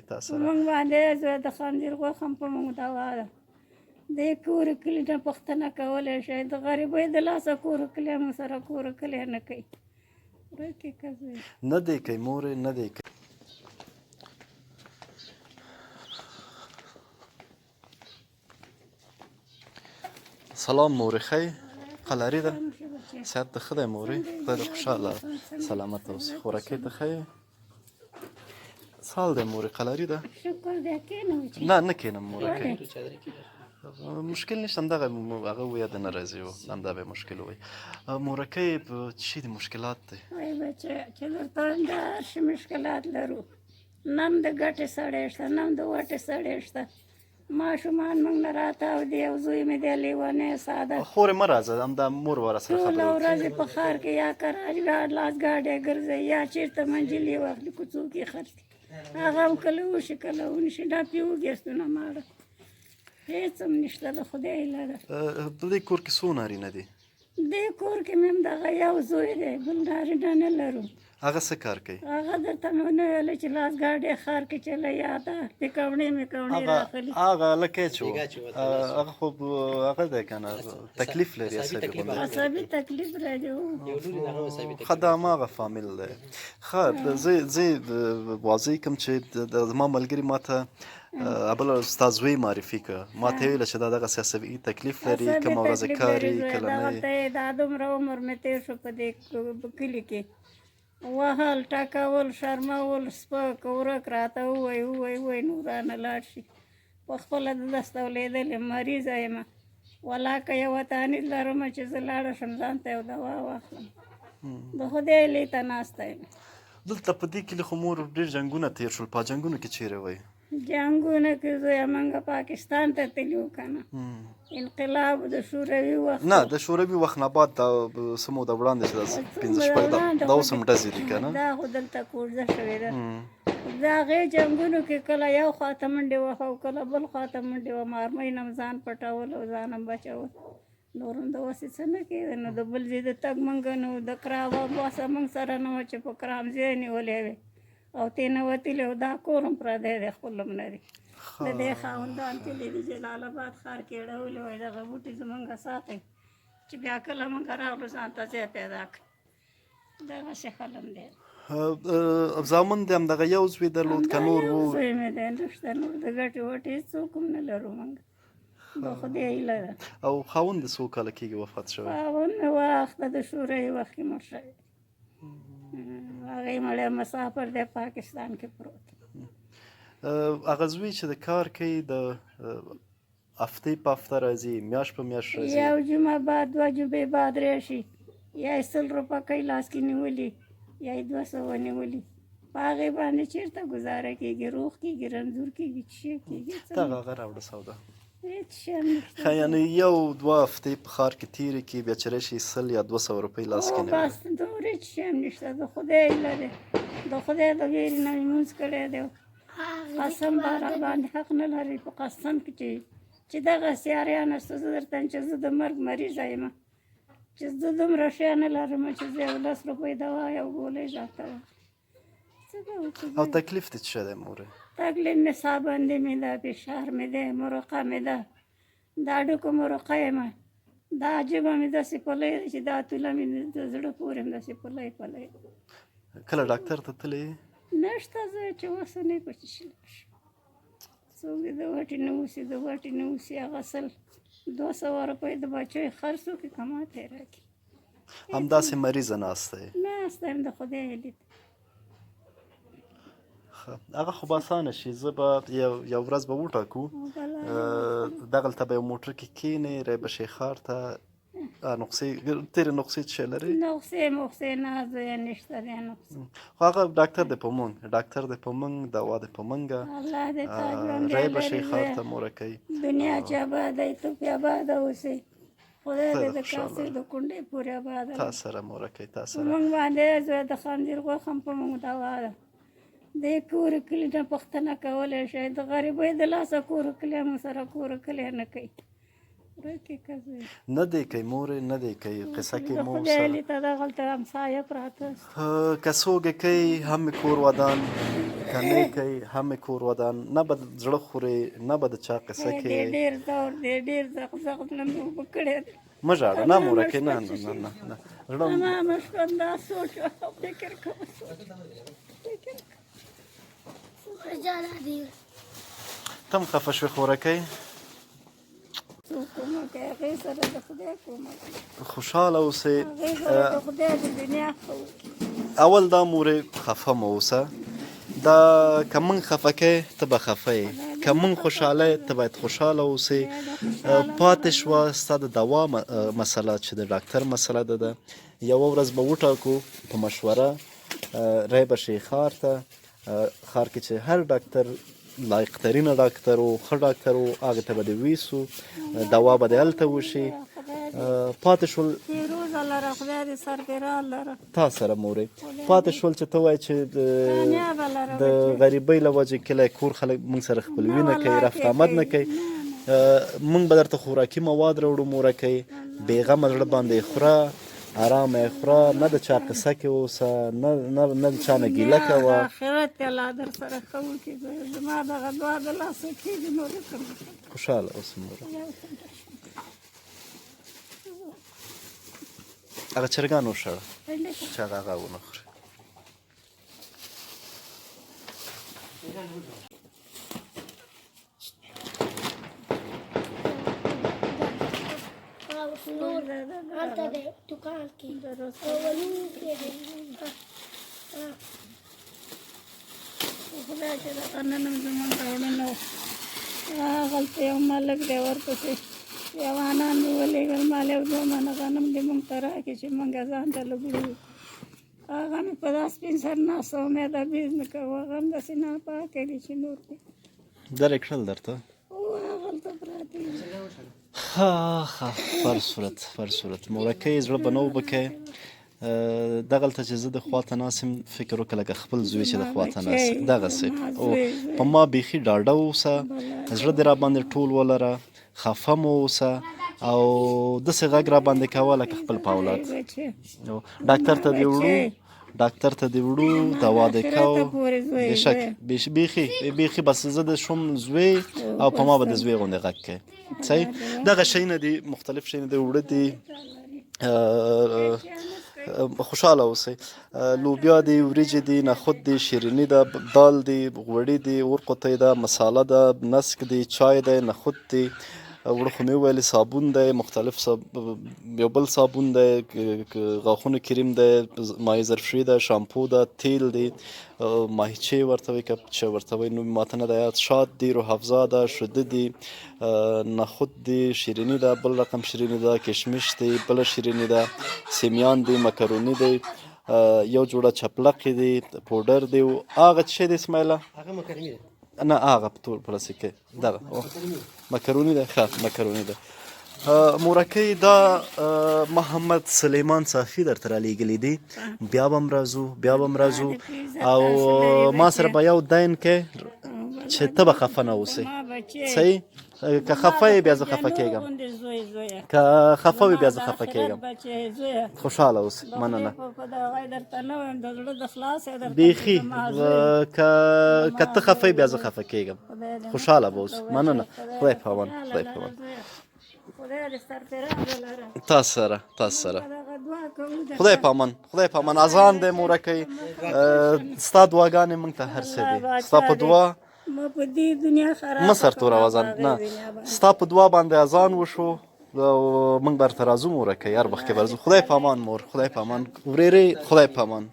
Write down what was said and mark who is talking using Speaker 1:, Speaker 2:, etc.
Speaker 1: تا سره.
Speaker 2: موږ باندې زوی د خنزیر غوښه هم په موږ دوا ده. د کور کلي نه پوښتنه کولی شي، د غریبۍ د لاسه کور کلی موږ سره کور کلی نه کوي. ورکې که زوی.
Speaker 1: نه دی کوي مورې، نه دی کوي. سلام مورې، ښه یې؟ قلاري ده؟ صحت د ښه دی مورې؟ خدای دې خوشحاله سلامت اوسې. خورکۍ ته ښه یې؟ سال دی مورې، قلاري ده؟
Speaker 2: شکر دی. کښېنه بچې.
Speaker 1: نه، نه کښېنم مورکۍ، مشکل نشته. همدغه هغه ویه د نه راځي و، همدا به مشکل وي مورکۍ. څه دي مشکلات دی؟
Speaker 2: وای بچې، چې درته وایم دا هر شي مشکلات لرو. نم د ګټې سړی شته، نم د وټې سړی شته. ماشومان موږ نه راتاو دي، او زوی مې دی لیونی ساده.
Speaker 1: خورې مه راځه، همدا مور به راسره
Speaker 2: ټوله
Speaker 1: خبرې وکړي.
Speaker 2: ورځ یې په ښار کې یا کراج لاس ګاډی ګرځي، یا چېرته منجلې واخلي، کوڅو کې خرڅ کړي. هغه هم کله وشي کله ونشي. دا پې وږي ماړه، هېڅ هم نشته، د خدای هیله ده.
Speaker 1: په دې کور کې څو نارینه دي؟
Speaker 2: دې کور کې مې هم دغه یو زوی دی، بل نارینه نه لرو.
Speaker 1: هغه څه کار کوي؟
Speaker 2: هغه درته مې ونه ویل چې لاس ګاډی ښار کې چلی، یا دا پکوړې مکوړې راخلي.
Speaker 1: هغه هلکی چې و، هغه خو هغه دی که نه، تکلیف لري، عصبي غوندې.
Speaker 2: عصبي تکلیف لري.
Speaker 1: ښه، دا هماغه فامیل دی. ښه، زه واضح کوم چې زما ملګري ما ته بل ستا زوی معرفي کړ. ما ته ویل چې دا دغسې عصبي تکلیف لري، کومه ورځ کاري کله نه.
Speaker 2: دا دومره عمر مې تېر شو په دې کلي کې، وهل ټکول شرمول سپک ورک راته ووایي ووایي ووایي، نور رانه لاړ شي. په خپله د دسته ولیدلې مریضه یم، ولاکه یوه تانیز لرم چې زه لاړه شم ځان ته یو دوا واخلم. د خدای هیلې ته ناسته یم.
Speaker 1: دلته په دې کلي خو مور ډېر جنګونه تېر شول، په جنګونو کې چیرې وئ؟
Speaker 2: جنګونه کې زویه موږ پاکستان ته تللي وو که نه، انقلاب د شوروي وخت.
Speaker 1: نه، د شوروي وخت نه بعد، دا څه موده وړاندې چې دا پنځه شپږ دا اوس هم ډزې دي که نه؟
Speaker 2: دا خو دلته کوژده شوې ده. د هغې جنګونو کې کله یو خوا ته منډې وهه او کله بل خوا ته منډې وه. مرمۍ نه هم ځان پټول او ځان هم بچول، نور هم د وسې څه نه کېده. نو د بل ځای د تګ موږ نو د کرا وسه موږ سره نه وه چې په کرام ځای نیولی وي او ترې نه وتلي. او دا کور هم پردی دی، خپل هم نه دی. د دې خاوندان تللي دي جلال اباد ښار کې اړولي، وایي دغه بوټي زمونږ ساتئ چې بیا کله موږ راغلو ځان ته ځای پیدا کړي. دغسې خلم دی.
Speaker 1: زامن دې همدغه یو زوی درلود که نور وو؟
Speaker 2: زوی مې دی، نشته نور. د ګټې وټې هېڅوک هم نه لرو موږ، د خدای هیله ده.
Speaker 1: او خاوند دې څو کاله کېږي وفات شوی؟
Speaker 2: خاوند مې وخته د شوروي وخت کې مړ شوی. هغې مړی مسافر دی، پاکستان کې پروت.
Speaker 1: هغه زوی چې د کار کوي، د هفتې په هفته راځي، میاشت په میاشت راځي؟
Speaker 2: یو جمعه بعد، دوه جمعې بعد راشي. یا یې 100 روپۍ لاس کې نیولي، یا یې 200 نیولي. په هغې باندې چېرته ګزاره کېږي؟ روغ کېږي، رنځور کېږي، څه شی کېږي؟
Speaker 1: دغه هغه راوړه سودا.
Speaker 2: هېڅ شی هم نشته.
Speaker 1: ښه، یعنې یو دوه هفتې په ښار کې تېرې کړي، بیا چې راشي 100 یا 200 روپۍ لاس کې نیولي.
Speaker 2: بس نور هېڅ شی هم نشته، د خدای هیله دی. د خدای د وېرې نه مې لمونځ کړی دی. قسم به را باندې حق نه لري په قسم کې چې دغه سیاریان شته. زه درته وایم چې زه د مرګ مریضه یم، چې زه دومره شی نه لرم چې زه یو لس روپۍ دوا یو ګولۍ ځان ته واخلم. څه به وکړو؟
Speaker 1: او تکلیف دې څه دی مورې؟
Speaker 2: تکلیف مې ساه باندې مې ده، فشار مې دی، مرقه مې ده، د هډوکو مرقه یم. دا ژبه مې داسې پلی ده چې دا توله مې د زړه پورې هم داسې پلی پلی.
Speaker 1: کله ډاکټر ته تللی؟
Speaker 2: نشته زه چې وسه نه په څه شي لاړ شم. څوک دې د وټې نه اوسي، د وټې نه اوسي. هغه 100 200 روپۍ د بچو یې خرڅ وکړي که ماته یې راکړي.
Speaker 1: همداسې مریضه ناسته یې؟
Speaker 2: ناسته یم، د خدای هیلې ته.
Speaker 1: هغه خو به اسانه شي. زه به یو ورځ به وټاکو، دغلته به یو موټر کې کښېنې، ری به شې ښار ته. نقصې تېرې نقصې څه شی لرې؟
Speaker 2: نقصې مقصې نه زویه، نشته دی نقصې.
Speaker 1: خو هغه ډاکټر دی په مونږ، ډاکټر دی په مونږ، دوا دی په مونږه.
Speaker 2: الله دې تا ژوندی
Speaker 1: ری به شې
Speaker 2: لري
Speaker 1: ښار
Speaker 2: زویه.
Speaker 1: ته مورکۍ.
Speaker 2: دنیا چې آباده وي، ته پرې آباده اوسې. خدای دې د
Speaker 1: خوشحاله.
Speaker 2: کاسې د کونډې پورې آباده
Speaker 1: تا سره مورکۍ، تا سره.
Speaker 2: موږ باندې زوی د خنزیر غوښه هم په موږ دوا ده. د کور کلي نه پوښتنه کولی شي، د غریبۍ د لاسه کور کلی موږ سره کور کلی نه کوي. ورکې که زوی.
Speaker 1: نه دی کوي مورې، نه دی کوي، قصه کې
Speaker 2: د
Speaker 1: مو
Speaker 2: خدای
Speaker 1: سره
Speaker 2: علي ته دغلته همسایه پراته.
Speaker 1: که څوک یې کوي هم یې کور ودان، که نه یې کوي هم یې کور ودان. نه به زړه خورې، نه به د چا قصه
Speaker 2: دې
Speaker 1: کې.
Speaker 2: ډېر زور دی، ډېر زغ زغ نه مې اوبه کړی دی.
Speaker 1: مه ژاړه، نه مورکې، نه نه نه نه نه زړه.
Speaker 2: تمامه شپه همدا سوچ او فکر کوم، سوچ فکر کوم.
Speaker 1: ته هم خفه شوې خورکۍ؟
Speaker 2: څوک کومک کوي؟ هغې سره د خدای کومک،
Speaker 1: خوشحاله اوسې،
Speaker 2: هغې سره د خدای د دنیا ښه وکړي.
Speaker 1: اول دا مورې خفه مه اوسه، دا که موږ خفه کوې ته به خفه یې، که موږ خوشحاله یې ته باید خوشحاله اوسې. پاتې شوه ستا د دوا مسله، چې د ډاکټر مسله ده، ده یوه ورځ به وټاکو په مشوره، ری به شي ښار ته، ښار کې چې هر ډاکټر لایق ترینه ډاکټر و، ښه ډاکټر و، هغه ته به دې ویسو، دوا به دې هلته وشي. پاتې شول
Speaker 2: فیروزه لره، خدای دې سرفراز لره.
Speaker 1: تا سره مورې، پاتې شول چې ته وایې چې
Speaker 2: کامیابه لره.
Speaker 1: د غریبۍ له وجې کلی کور خلک موږ سره خپلوي نه کوي، رفت آمد نه کوي. موږ به درته خوراکي مواد راوړو مورکۍ، بېغمه زړه باندې خوره، ارامه یې خوره، نه د چا قصه کې اوسه، نه نه نه د چا نه ګیله کوه.
Speaker 2: آخرت الله در سره ښه وکړي. زما دغه دعا د لاسه کېږي، نور یې کوم.
Speaker 1: خوشحاله اوسه موره. هغه چرګان وشړه چې هغه هغه ونه خوري.
Speaker 3: نور هلته دی دوکان کې وړوکی دی.
Speaker 2: خدای چې دغه نن هم زموږ راوړنه وه، هغلته یو ملک دی، ورپسې جوانان مې ولېږل، مال یو دوه منه غنم دې موږ ته راکړي چې موږ ځان ته لږ وړو. هغه مې په دا سپین سر ناسته وم، دا بیز مې کوه، هغه هم داسې ناپاکه دي چې نور دي.
Speaker 1: درې کړل درته؟
Speaker 2: هغلته پراته دي.
Speaker 1: ښه ښه، پر صورت پر صورت مورکۍ، زړه به نه اوبه کوې. دغلته چې زه د خواته ناست یم، فکر وکړه لکه خپل زوی چې د خواته ناست یم، دغسې او په ما بیخي ډاډه اوسه، زړه دې راباندې ټول ولره، خفه مه اوسه او داسې غږ راباندې کوه لکه خپل په اولاد. ډاکتر ته دې وړو، ډاکتر ته دې وړو، دوا دې کوو، بېشک بیخي بیخي. بس زه د شوم زوی او په ما به د زوی غوندې غږ کوې. صحیح، دغه شیونه دي، مختلف شیونه دي وړه دي. خوشحاله اوسئ. لوبیا دي، وریجې دي، نخود دي، شیریني ده، دال دي، غوړي دي، اورقوتۍ ده، مساله ده، نسک دي، چای دی، نخود دي، وړه خو مې وویلې، صابون دی، مختلف یو بل صابون دی، غاښونو کریم دی، مایع ظرفشویي ده، شامپو ده، تیل دی، ماهیچې ورته وایي که چې ورته وایي، نوم ماته نه دی یاد، شات دي، روح افزا ده، شوده دي، نخود دي، شیریني ده، بل رقم شیریني ده، کشمش دی، بله شیریني ده، سیمیان دي، مکروني دی، یو جوړه چپلقې دي، پوډر دی. هغه څه شی دی اسماعیله؟
Speaker 4: هغه مکرمي ده.
Speaker 1: نه، هغه په تور پلاستیک کې دغه مکروني ده. ښه، مکروني ده. مورکۍ، دا محمد سلیمان صافي درته رالیږلي دي. بیا به هم راځو، بیا به هم راځو او ما سره به یو دین کې چې ته به خفه نه اوسې. صحیح؟ که خفه یې بیا زه خفه کېږم، که خفه وي بیا زه خفه کېږم. خوشحاله اوسې، مننه. بیخي که ته خفه یې بیا زه خفه کېږم. خوشحاله به اوسې، مننه، خدای په امان، خدای په امان. تا سره، تا سره خدای په امان، خدای په امان. اذان دی مورکۍ، ستا دعاګانې موږ ته هر څه دي، ستا په دعا
Speaker 2: ما په دې دنیا خراب
Speaker 1: مه سرتوره اذان نه، ستا په دعا باندې اذان وشو. موږ به درته راځو مورکۍ، هر وخت کې به راځو. خدای په امان مور، خدای په امان ورېرې، خدای په امان.